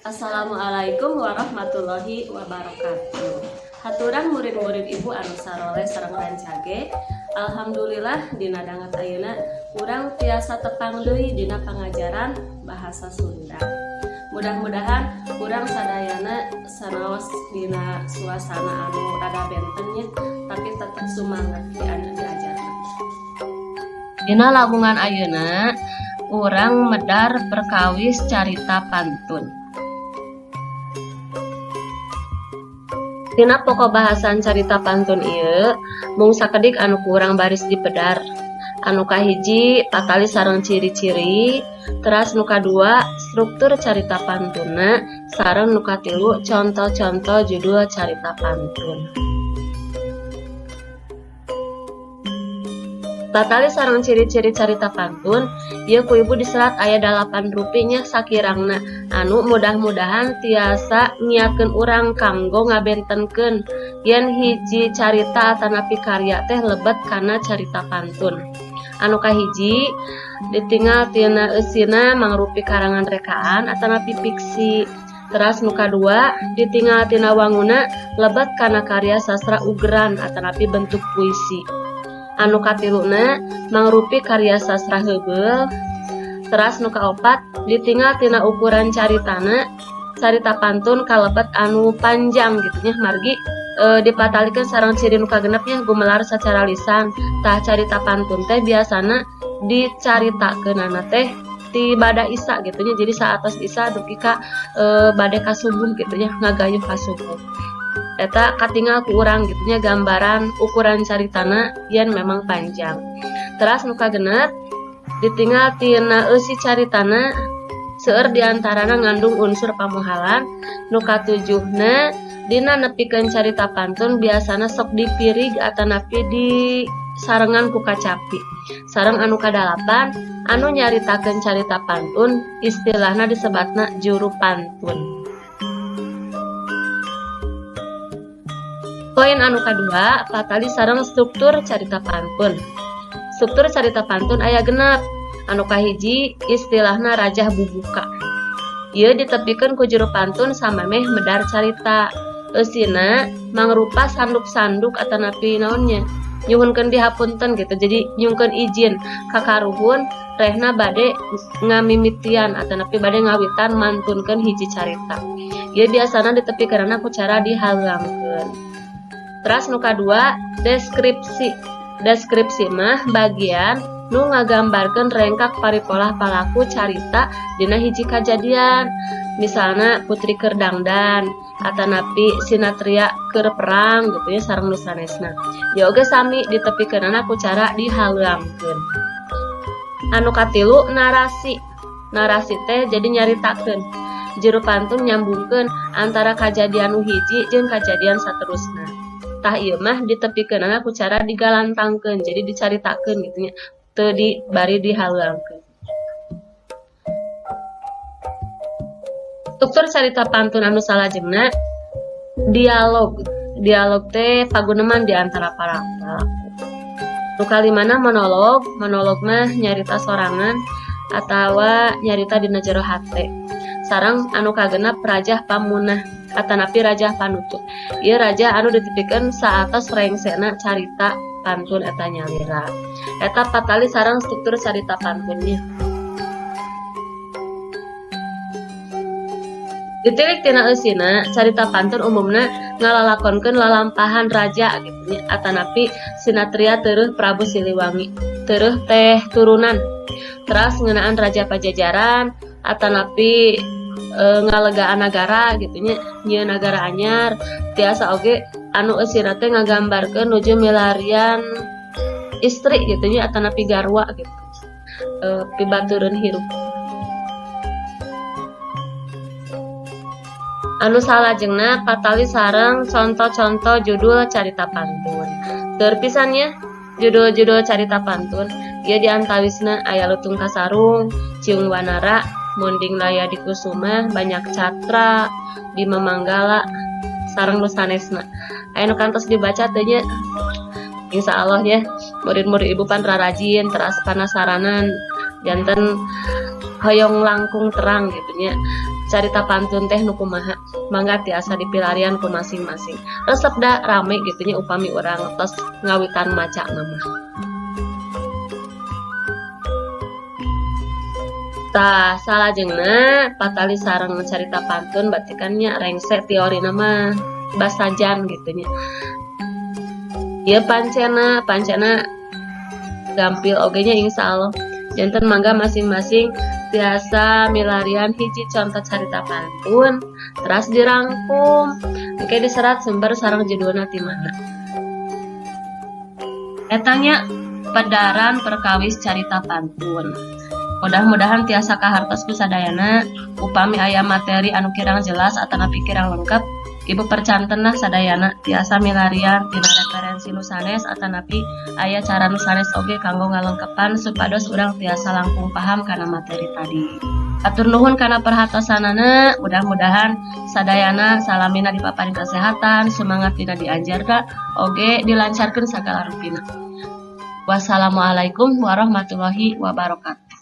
Assalamualaikum warahmatullahi wabarakatuh. Haturang murid-murid ibu anu saroleh sareng rancage. Alhamdulillah, dina danget ayeuna urang tiasa tepang deui dina pangajaran bahasa Sunda. Mudah-mudahan urang sadayana sanaos dina suasana anu rada benten nya, tapi tetap semangat di anu diajarna. Dina lawungan ayeuna urang medar perkawis carita pantun. Tina pokok bahasan carita pantun ieu mung sakedik anu ku urang baris dipedar. Anu kahiji, patali sareng ciri-ciri, teras nu kadua, struktur carita pantunna, sareng nu katilu, contoh-contoh judul carita pantun. Patali sareng ciri-ciri carita pantun, ieu ku ibu diserat aya 8 rupi nya sakirangna anu mudah-mudahan tiasa ngiatkeun urang kanggo ngabentenkeun yen hiji carita atanapi karya teh lebet kana carita pantun. Anu kahiji, ditinggal tina eusina mangrupi karangan rekaan atanapi fiksi. Teras nu kadua, ditinggal tina wanguna lebet kana karya sastra ugeran atanapi bentuk puisi. Anu katiluna, mangrupi karya sastra heubeul. Teras nu kaopat, ditinggal tina ukuran caritana, carita pantun kalebet anu panjang gitu nya, margi dipatalikeun sareng ciri nu kagenep nya, gumelar sacara lisan. Tah, carita pantun teh biasana dicaritakeunana teh ti bada Isa gitu nya, jadi saatos Isa dugi ka bade ka subuh gitu nya, ngagayuh ka subuh. Eta katingal ku urang gitu nya, gambaran ukuran caritana yen memang panjang. Teras nu kagenep, ditinggal tina eusi caritana seueur diantarana ngandung unsur pamohalan. Nu katujuhna, dina nepikeun carita pantun biasana sok dipirig atanapi di sarengan ku kacapi. Sareng anu kadalapan, anu nyaritakeun carita pantun istilahna disebatna juru pantun. Poin anu kadua, patali sareng struktur carita pantun. Struktur carita pantun aya 6. Anu kahiji, istilahna rajah bubuka. Ieu ditepikeun ku juru pantun samemeh medar carita. Eusina mangrupa sanduk-sanduk atanapi naonnya, nyuhunkeun dihapunten gitu. Jadi nyungkeun izin ka karuhun rehna bade ngamimitian atanapi bade ngawitan mantunkeun hiji carita. Ieu biasana ditepikeunana ku cara dihalangkeun. Teras nu kadua, deskripsi. Deskripsi mah bagian nu ngagambarkeun rengkak paripolah palaku carita dina hiji kajadian. Misalna putri keur dangdan atanapi sinatria keur perang gitu ya, sareng nu sanesna. Ya oge sami ditepikeunana ku cara dihalangkeun. Anu katilu, narasi. Narasi teh jadi nyaritakeun. Juru pantun nyambungkeun antara kajadian nu hiji jeung kajadian saterusna. Tah, ieu mah ditepikeunana ku cara digalantangkeun, jadi dicaritakeun gitu nya, teu di bari dihalangkeun. Struktur carita pantun anu salajengna, dialog. Dialog teh paguneman di antara para pelaku. Nu kalimana, monolog. Monolog mah nyarita sorangan atawa nyarita dina jero hate. Sareng anu kagenep, rajah pamunah atanapi rajah panutup. Ieu rajah anu ditepikeun saatos rengsena carita pantun eta nyalira. Eta patali sareng struktur carita pantunnya. Ditilik tina eusina, carita pantun umumna ngalalakonkeun lalampahan raja gitu nya, atanapi sinatria tereuh Prabu Siliwangi. Tereuh teh turunan. Teras ngeunaan raja Pajajaran atanapi ngalegaan nagara gitu nya, nyieun nagara anyar. Tiasa oge anu eusina teh ngagambarkeun nuju milarian istri gitu nya, atanapi garwa gitu. Pibatureun hirup. Anu salajengna, patali sareng contoh-contoh judul carita pantun. Seueur pisan nya judul-judul carita pantun. Ieu diantawisna aya Lutung Kasarung, Ciung Wanara, Munding Laya di Kusuma, Banyak Catra, Bima Manggala, sareng nu sanesna. Aya nu kantos dibaca teu nya? Insya Allah ya, murid-murid ibu pan rarajin, teras panasaranan, janten Hoyong langkung terang gitu nya, carita pantun teh nu kumaha, mangga tiasa dipilarian ku masing-masing. Resep da rame gitu nya upami urang tos ngawitan maca mah. Tah, salajengna patali sareng carita pantun, berarti kan nya rengse teori nama basajan gitu nya. Ieu pancena, pancena gampil oge nya, insya Allah. Janten mangga masing-masing tiasa milarian hiji contoh carita pantun, terus dirangkum. Oke, diserat sumber sareng judulna ti mana. Eta nya pedaran perkawis carita pantun. Mudah-mudahan tiasa kahartos ku sadayana. Upami aya materi anu kirang jelas atanapi kirang lengkap, ibu percanten lah sadayana tiasa milarian tina referensi nu sanes atanapi aya cara nu sanes oge kanggo ngalengkepan supados urang tiasa langkung paham kana materi tadi. Atur nuhun kana perhatosanana, mudah-mudahan sadayana salamina dipaparin kesehatan, semangat dina dianjarna, oge dilancarkeun sagala rupina. Wassalamualaikum warahmatullahi wabarakatuh.